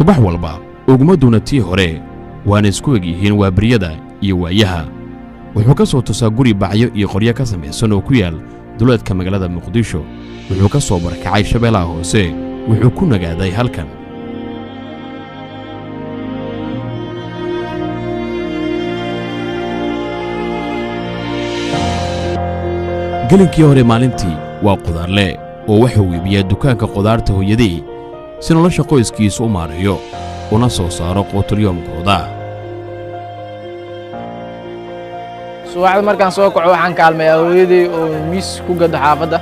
Subax walba uguma duuna tii hore, waana isku eg yihiin waabaryada iyo waayaha. Wuxuu ka soo tusaa guri bacyo iyo qoryo ka samaysan oo ku yaal duleedka magaalada Muqdisho. Wuxuu ka soo barakacay Shabeellaha Hoose, wuxuu ku nagaaday halkan. Gelinkii hore maalintii waa qudaarle oo wuxuu iibiyaa dukaanka qudaarta hooyadii si nolosha qoyskiisa u maareeyo una soo saaro quutulyoomkooda. Subaxda markaan soo kaco, waxaan kaalmeeyaa hooyaday oo miis ku gado xaafadda.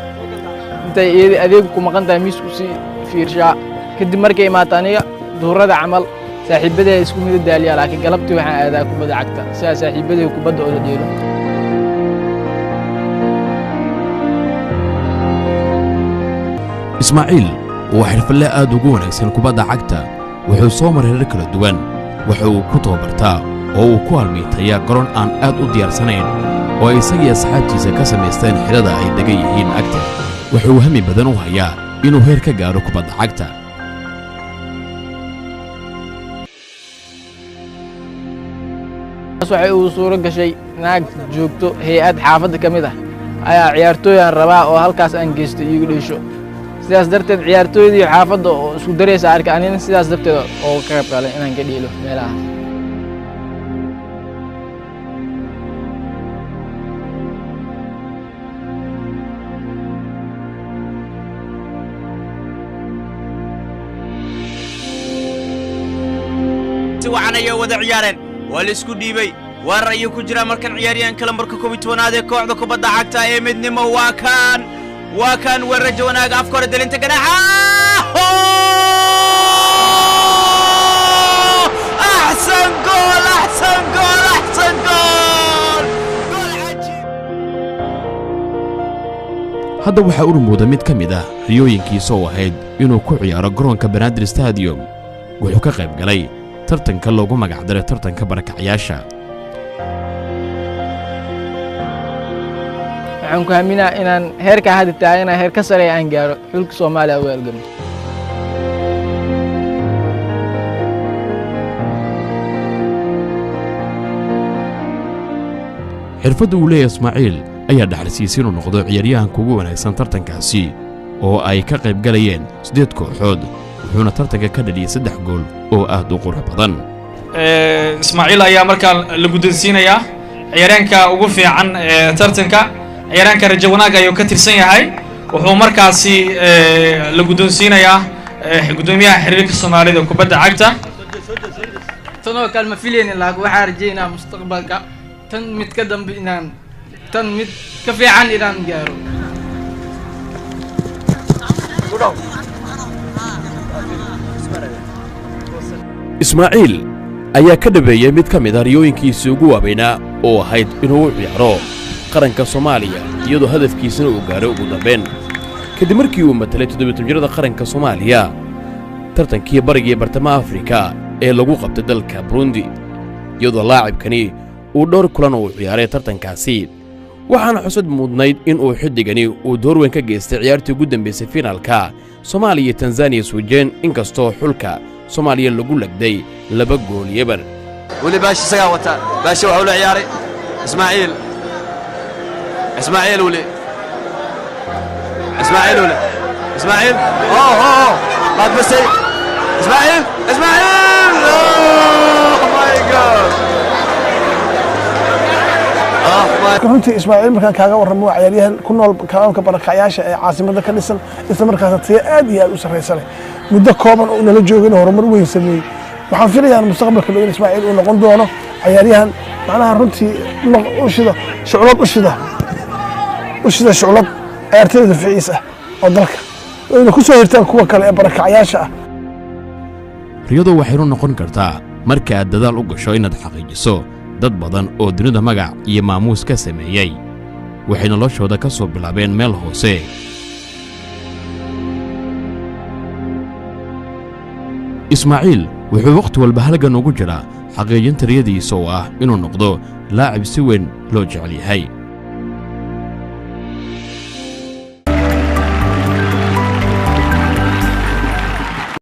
Intay iyada adeegu ku maqan tahay, miis ku sii fiirshaa. Kadib markay imaato, aniga duhurada camal saaxiibaday isku mida daaliyaa, laakiin galabtii waxaan aadaa kubadda cagta sidaa saaxiibaday kubadda oola dheelo. Ismaaciil waa xirfadle aad ugu wanaagsan kubadda cagta. Wuxuu soo maray herar kala duwan. Waxa uu ku tababartaa oo uu ku halmiitayaa garoon aan aad u diyaarsanayn oo ay isagii asxaabtiisa ka samaysteen xidhada ay degan yihiin agta. Wuxuu hami badan u hayaa inuu heer ka gaadho kubadda cagta. Taas waxay uu suuro gashay naag joogto hay'ad xaafadda ka mid ah ayaa ciyaartooyaan rabaa oo halkaas aan geysto iigu dheesho. Sidaas darteed ciyaartooydii xaafadda oo isku daraysa arkay, anina sidaas darteed oo ka qayb galay inaan ka dheelo meelahaas. Si wacan ayay wada ciyaareen, waa la isku dhiibay, weerar ayuu ku jiraa markan ciyaaryahanka lambarka 11aad ee kooxda kubadda cagta ee Midnimo. Waa kan, waa kan weeraraja wanaaga, afka hore delinta ganaaxa. Axsan gool, axsan gool, axsan gool, gool cajiib! Hadda waxaa u rumowda mid ka mid ah riyooyinkiisa oo ahayd inuu ku ciyaaro garoonka Banaadir Stadium. Wuxuu ka qayb galay tartanka loogu magacdaray tartanka barakacyaasha. Waxaan ku haminaa inaan heerkaa hadda taagana heer ka sareeya aan gaaro, xulka Soomaaliya uga halgamo. Xirfadda uu leeyahay Ismaaciil ayaa dhaxalsiisay inuu noqdo ciyaaryahanka ugu wanaagsan tartankaasi oo ay ka qayb galayeen 8 kooxood, wuxuuna tartanka ka dhaliyey 3 gool oo aad u qurux badan. Ismaaciil ayaa markaa la guddoonsiinayaa ciyaaryaanka ugu fiican ee tartanka. Ciyaaryaanka Rajo Wanaag ayuu ka tirsan yahay. Wuxuu markaasi la guddoonsiinayaa guddoomiyaha xiriirka Soomaalida kubadda cagta. Tan oo kale ma filaynin, laakiin waxaan rajeynaa mustaqbalka tan mid ka dambe inaan tan mid ka fiican inaan gaaro. Ismaaciil ayaa ka dhabeeyey mid ka mid ah riyooyinkiisii ugu waaweynaa oo ahayd inuu u ciyaaro qaranka Soomaaliya, iyadoo hadafkiisana uu gaaray ugu dambayn kadib markii uu matalay 17 jirada qaranka Soomaaliya tartankii bariga iyo bartamaha Afrika ee lagu qabtay dalka Burundi, iyadoo laacibkani uu dhowr kulan uu ciyaaray tartankaasi. Waxaana xusad mudnayd in uu xiddigani uu door weyn ka geystay ciyaartii ugu dambaysay fiinaalka Soomaaliya iyo Tanzaniya suujeen, inkastoo xulka Soomaaliya lagu lagday 2-0. Weli Baashi isagaa wata. Baashi waxuu la ciyaaray Ismaaciil, Ismaaciil weli, Ismaaciil weli, Ismaaciil oh oh baad basay, Ismaaciil, Ismaaciil, oh my God, oh my! Runtii Ismaaciil markaan kaaga warramo, waa ciyaaryahan ku nool kaamka barakacyaasha ee caasimadda ka dhisan, isla markaasna tayo aad iyo aad u sarraysa leh. Muddo kooban oo nala joogin horumar weyn sameeyey. Waxaan filayaa mustaqbalka dhow in Ismaaciil uu noqon doono ciyaaryahan macnaha runtii u shida shuclad, u shida shuclad ciyaartoyda ficiis ah oo dalka wayna ku soo hirtaan kuwa kale ee barakacyaasha ah. Riyadu waxaynu noqon kartaa marka aad dadaal u gasho inaad xaqiijiso. Dad badan oo dunida magac iyo maamuus ka sameeyey waxay noloshooda ka soo bilaabeen meel hoose. Ismaaciil wuxuu wakhti walba halgan ugu jiraa xaqiijinta riyadiisa oo ah inuu noqdo laacib si weyn loo jecel yahay.